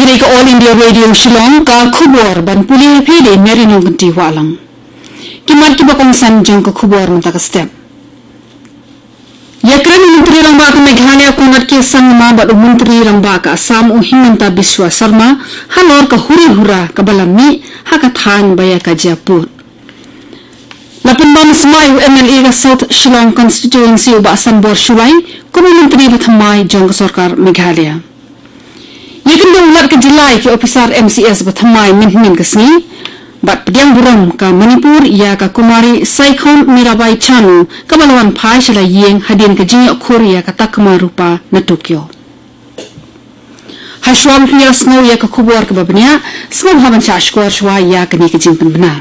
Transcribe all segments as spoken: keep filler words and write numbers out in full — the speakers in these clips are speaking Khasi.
Dei ka All India Radio Shillong, ka khubor ban pule ïa phi da i Mary Nongkynti Wahlang. Ki mat kiba kongsan jong ka khubor mynta ka step. Ïakren u Myntri Rangbah ka Meghalaya Conrad K Sangma bad u Myntri Rangbah ka Assam u Himanta Biswa Sarma halor ka huri hura kaba la mih ha ka thaiñ ba ïa ka jia pud. La pynbam smai u M L A ka South Shillong Constituency u Bah Sanbor Shullai kum u Myntri ba thymmai jong ka sorkar Meghalaya. Ïakynduh u Lat ka jylla ïa ki ophisar M C S ba thymmai mynhynnin ka sngi. Bad pdiang burom ka Manipur ïa ka Kumari Saikhom Mirabai Chanu kaba la wan phai sha la ïing hadien ka jingïoh khur ïa ka takma rupa na Tokyo. Hashwa ban pynïasngew ïa ka khubor kaba bniah, sngewbha ban shah shkor shwa ïa kane ka jingpynbna.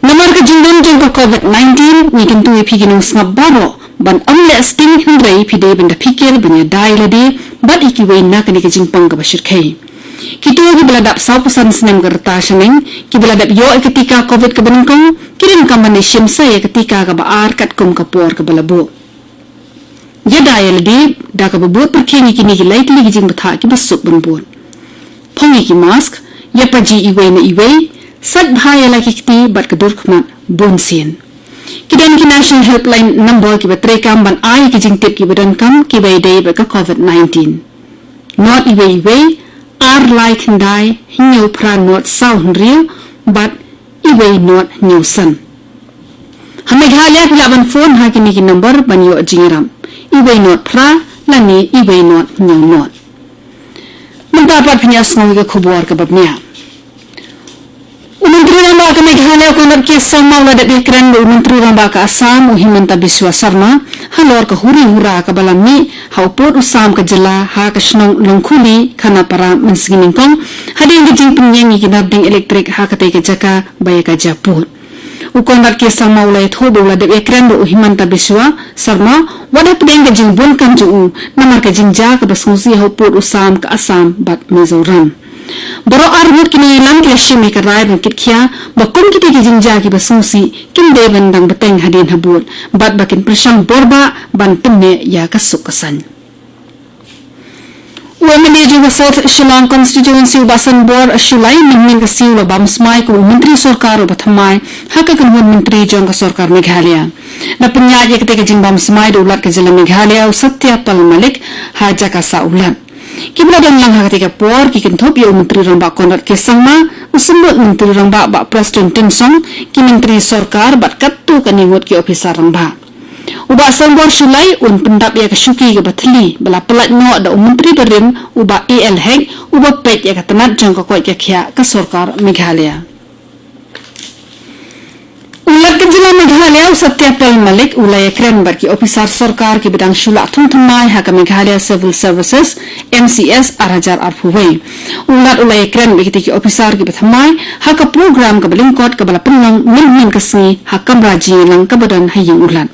Namar ka jingdon jong ka COVID nineteen, ngi kyntu ïa phi ki nongsngap baroh ban ym leh sting, hynrei phi dei ban da phikir ban ïada ïa lade bad ïa kiwei na kane ka jingpang kaba shyrkhei. Kito kiba la dap saw phew san snem ka rta shaneng, kiba la dap ïoh ïa ka tika COVID kaba nyngkong, ki donkam ban da shim sa ïa ka tika kaba ar katkum ka por kaba la buh. Ïada ïa lade da kaba bud pyrkhing ïa kine ki lai tylli ki jingbthah kiba suk ban bud. Phong ïa ki mask, ïa paji iwei na iwei, sait bha ïa la ki kti bad ka dur khmat bun sien. Ki don ki National Helpline number kiba treikam ban ai ïa ki jingtip kiba donkam kiba ïadei bad ka COVID nineteen. Not iwei iwei, ar lai khyndai, hynñiew phra not saw hynriew, bad iwei not hynñiew san. Ha Meghalaya phi lah ban phone ha kine ki number ban ïoh jingïarap. Iwei not phra, lane iwei not hynñiew not. Mynta pat phin ïa sngew ïa ka khubor kaba bniah. U Myntri Rangbah ka Meghalaya Conrad K Sangma u la dep ïakren bad u Myntri Rangbah ka Assam u Himanta Biswa Sarma halor ka huri hura kaba la mih ha u pud u sam ka jylla ha ka shnong Longkhuli Khanapara mynsngi nyngkong, hadien ka jingpynïeng ïa ki narding elektrik ha katei ka jaka ba ïa ka jia pud. U Conrad K Sangma u la ïathuh ba u la dep ïakren bad u Himanta Biswa Sarma wat hapdeng ka jingbun kam jong u namar ka jingjia kaba sngewsih ha u pud u sam ka Assam bad Mizoram. Baroh arngut ki nongïalam ki la shim ïa ka rai ban kitkhia ba kum kita ki jingjia kiba sngewsih kim dei ban dang bteng hadien habud bad ba kin pyrshang bor bha ban pynneh ïa ka suk ka saiñ. U M L A jong ka South Shillong Constituency u Bah Sanbor Shullai mynhynnin ka sngi u la bam smai kum u Myntri Sorkar uba thymmai ha ka kynhun myntri jong ka Sorkar Meghalaya. La pynïaid ïa katei ka jingbam smai da u Lat ka jylla Meghalaya u Satya Pal Malik ha jaka sah u Lat. Kiba la don lang ha katei ka por ki kynthup ïa u Myntri Rangbah Conrad K Sangma, u Symbud Myntri Rangbah Bah Prestone Tynsong, ki Myntri Sorkar bad katto katne ngut ki ophisar rangbah. U Bah Sanbor Shullai un pyndap ïa ka shuki kaba thylli ba la pyllait noh da u Myntri barim u Bah A L Hek uba peit ïa ka tnat jong ka koit ka khiah ka Sorkar Meghalaya. U Lat ka jylla Meghalaya u Satya Pal Malik u la ïakren bad ki ophisar sorkar kiba dang shu lah thung thymmai ha ka Meghalaya Civil Services M C S ar hajar arphew wei. U Lat u la ïakren bad kitei ki ophisar kiba thymmai ha ka program kaba lyngkot kaba la pynlong mynhynnin ka sngi ha kamra jingïalang kaba don ha ïing u Lat.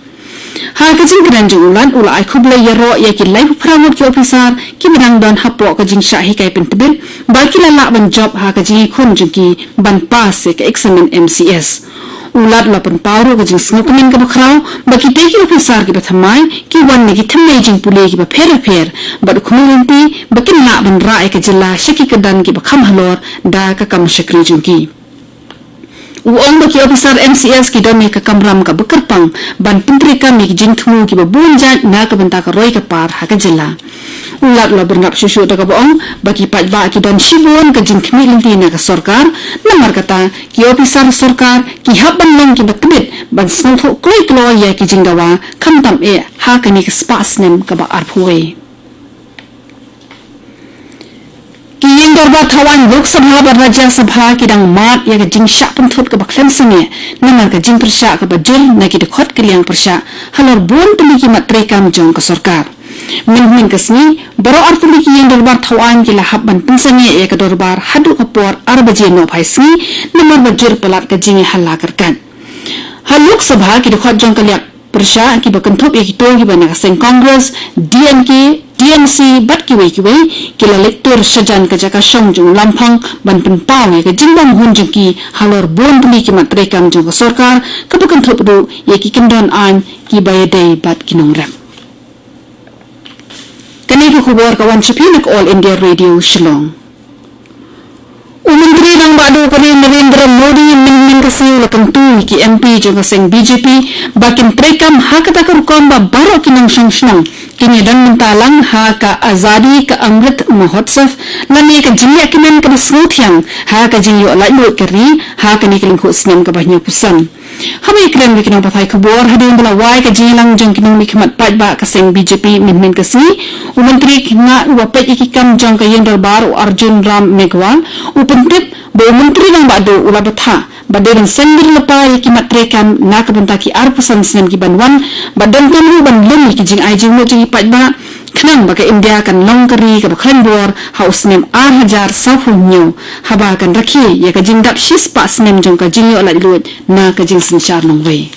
Ha ka jingkren jong u Lat u la ai khublei ïaroh ïa ki laiphew phra ngut ki ophisar kiba dang don hapoh ka jingshah hikai pyntbit ba ki la lah ban jop ha ka jingïakhun jong ki ban pass ïa ka eksamin M C S. U Lat u la pynpaw ruh ka jingsngewkmen kaba khraw ba kitei ki ophisar kiba thymmai ki wan na ki thymmei jingpule kiba pher bapher bad u khmih lynti ba kin lah ban rah ïa ka jylla sha ki kyrdan kiba kham halor da ka kam shakri jong ki. U ong ba ki ophisar M C S ki don ïa ka kamram kaba kyrpang ban pyntreikam ïa ki jingthmu kiba bun jait na ka bynta ka roi ka par ha ka jylla. U Lat u la bynrap shuh shuh da kaba ong ba ki paidbah ki don shibun ka jingkhmih lynti na ka sorkar, namar kata ki ophisar sorkar ki hap ban long kiba tbit ban sngewthuh kloi kloi ïa ki jingdawa khamtam eh ha kane ka spah snem kaba arphew wei. Ki ïing dorbar thaw aiñ Lok Sabha bad Rajya Sabha ki dang mad ïa ka jingshah pynthut kaba khlem sangeh namar ka jingpyrshah kaba jur na ki dkhot kylliang pyrshah halor bun tylli ki mat treikam jong ka sorkar. Mynhynnin ka sngi baroh artylli ki ïing dorbar thaw aiñ ki la hap ban pynsangeh ïa ka dorbar haduh ka por ar baje nohphai sngi namar ba jur palat ka jingïahala kyrkhat. Ha Lok Sabha ki dkhot jong ka liak pyrshah kiba kynthup ïa kito kiba na ka seng Congress, D M K, T M C bad kiwei kiwei ki la leit tur shajan ka jaka shong jong u Lamphang ban pynpaw ïa ka jingbymhun jong ki halor bun tylli ki mat treikam jong ka sorkar kaba kynthup ruh ïa ki kyndon aiñ kiba ïadei bad ki nongrep. Kane ka khubor ka wan sha phi na ka All India Radio Shillong. Prime Minister Narendra Modi mynhynnin ka sngi u la kyntu ïa ki M P jong ka seng B J P ba kin treikam ha kata ka rukom ba baroh ki nongshong shnong kin ïadon bynta lang ha ka Azadi Ka Amrit Mahotsav, lane ka jingïakmen kaba sngewthiang ha ka jingïoh laitluid ka ri ha kane ka lyngkhuh snem kaba hynñiewphew san. Haba ïakren bad ki nongpathai khubor hadien ba la wai ka jingïalang jong ki nongmihkhmat paidbah ka seng B J P mynhynnin ka sngi, u Myntri Khynnah uba peit ïa ki kam jong ka Ïing Dorbar, u Arjun Ram Meghwal, u pyntip ba u Myntri Rangbah Duh u la bthah ba dei ban seng bynta lypa ïa ki mat treikam na ka bynta ki arphew san snem ki ban wan, bad donkam ruh ban lum ïa ki jingai jingmut jong ki paidbah, khnang ba ka India kan long ka ri kaba khlaiñ bor ha u snem ar hajar sawphew hynñiew, haba kan rakhe ïa ka jingdap shispah snem jong ka jingïoh laitluid na ka jingsynshar nongwei.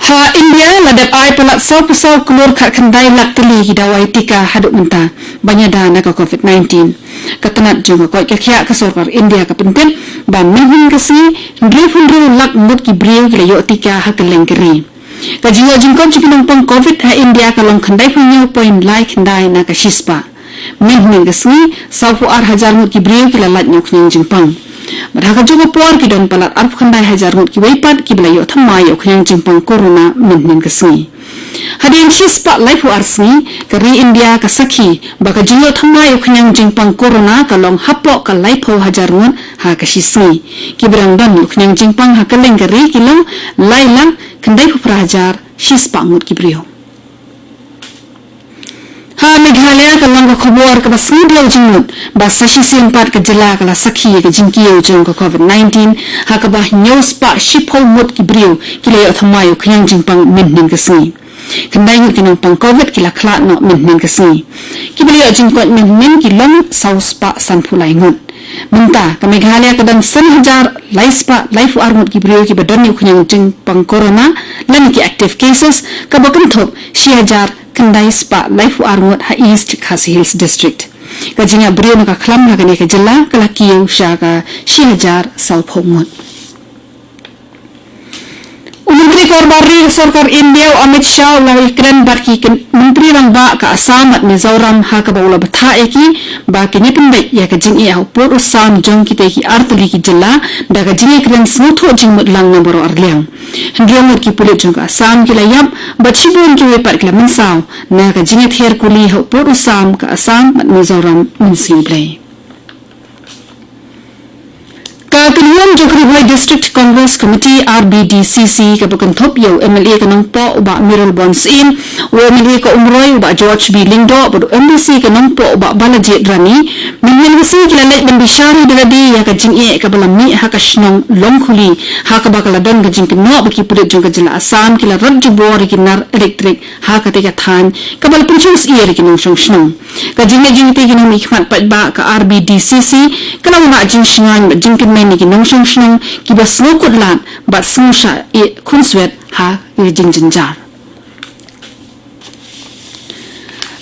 Ha India la dep ai palat sawphew saw klur khatkhyndai lak tylli ki dawai tika haduh mynta ban ïada na ka COVID nineteen. Ka tnat jong ka koit ka khiah ka sorkar India ka pyntip ba mynhynnin ka sngi hynriewphew hynriew lak ngut ki briew ki la ïoh tika ha kylleng ka ri. Ka jingïoh jingkoit jong ki nongpang COVID ha India ka long khyndaiphew hynñiew point lai khyndai na ka shispah. Mynhynnin ka sngi sawphew ar hajar ngut ki briew ki la lait na u khñiang jingpang. Bad ha kajuh ka por ki don palat arphew khyndai hajar ngut kiwei pat kiba la ïoh thymmai ïa u khñiang jingpang corona mynhynnin ka sngi. Hadien shispah laiphew ar sngi ka ri India ka sakhi ba ka jingïoh thymmai ïa u khñiang jingpang corona ka long hapoh ka laiphew hajar ngut ha ka shi sngi. Kiba dang don ïa u khñiang jingpang ha kylleng ka ri ki long lai lak khyndaiphew phra hajar shispah ngut ki briew. Ha Meghalaya ka long ka khubor kaba sngewbha jingmut ba sa shisien pat ka jylla ka la sakhi ïa ka jingkiew jong ka COVID nineteen, ha kaba hynñiewspah shiphew ngut ki briew ki la ïoh thymmai ïa u khñiang jingpang mynhynnin ka sngi. Khyndai ngut ki nongpang COVID ki la khlad noh mynhynnin ka sngi. Kiba la ïoh jingkoit mynhynnin ki long sawspah sanphew lai ngut. Mynta ka Meghalaya ka don san hajar laispah laiphew ar ngut ki briew kiba don ïa u khñiang jingpang corona, lane ki active cases kaba kynthup shi hajar khyndai spah laiphew ar ngut ha East Khasi Hills District. Ka jingïap briew na ka khlam ha kane ka jylla ka la kiew sha ka shi hajar sawphew ngut. U Myntri Kor Bar Ri ka Sorkar India u Amit Shah u la ïakren bad ki kyn-, Myntri Rangbah ka Assam bad Mizoram ha kaba u la bthah ïa ki ba kin ïa pynbeit ïa ka jingeh ha u pud u sam jong kitei ki artylli ki jylla da ka jingïakren sngewthuh jingmut lang na baroh arliang. Hynriew ngut ki pulit jong ka Assam ki la ïap bad shibun kiwei pat ki la mynsaw na ka jingïather kuli ha u pud u sam ka Assam bad Mizoram mynsngi U Blei. Ka kynhun jong ka Ri Bhoi District Congress Committee, R B D C C, kaba kynthup ïa u M L A ka Nongpoh u Bah Mayralborn Syiem, u M L A ka Umroi u Bah George B Lyngdoh bad u M D C ka Nongpoh u Bah Balajied Rani, mynhynnin ka sngi ki la leit ban bishar ïa lade ïa ka jingeh kaba la mih ha ka shnong Longkhuli, ha kaba ka la don ka jingkynnoh ba ki pulit jong ka jylla Assam ki la rat jubor ïa ki nar elektrik ha katei ka thaiñ, kaba la pynshong syier ïa ki nongshong shnong. Ka jingleit jong kitei ki nongmihkhmat paidbah ka R B D C C ka la wanrah jingshngaiñ bad jingkyrmen ïa ki nongshong shnong kiba sngewkut lad bad sngewshah ïeh khunswet ha ki jingjynjar.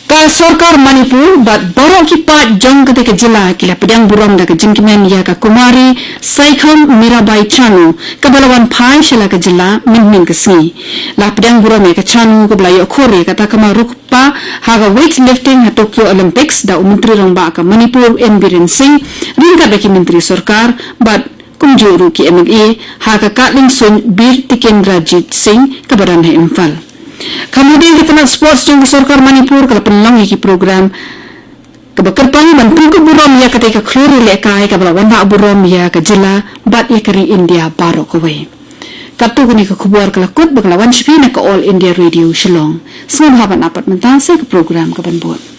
Ka Sorkar Manipur bad baroh ki paid jong katei ka jylla ki la pdiang burom da ka jingkmen ïa ka Kumari Saikhom Mirabai Chanu kaba la wan phai sha la ka jylla mynhynnin ka sngi. La pdiang burom ïa ka Chanu kaba la ïoh khur ïa ka takma ruh pa ha ka weightlifting ha Tokyo Olympics da u Myntri Rangbah ka Manipur N Biren Singh, ryngkat da ki Myntri Sorkar bad kumjuh ruh ki M L A ha ka Katling Suin Bir Tikendrajit Singh kaba don ha Imphal. Kham hadien ka tnat sports jong ka Sorkar Manipur ka la pynlong ïa ki program kaba kyrpang ban pynkup burom ïa katei ka khlur ïalehkai kaba la wanrah burom ïa ka jylla bad ïa ka ri India baroh kawei. Katto katne ka khubor ka la kut ba ka la wan sha phi na ka All India Radio Shillong. Sngewbha ban ap pat mynta sa ka program ka ban bud.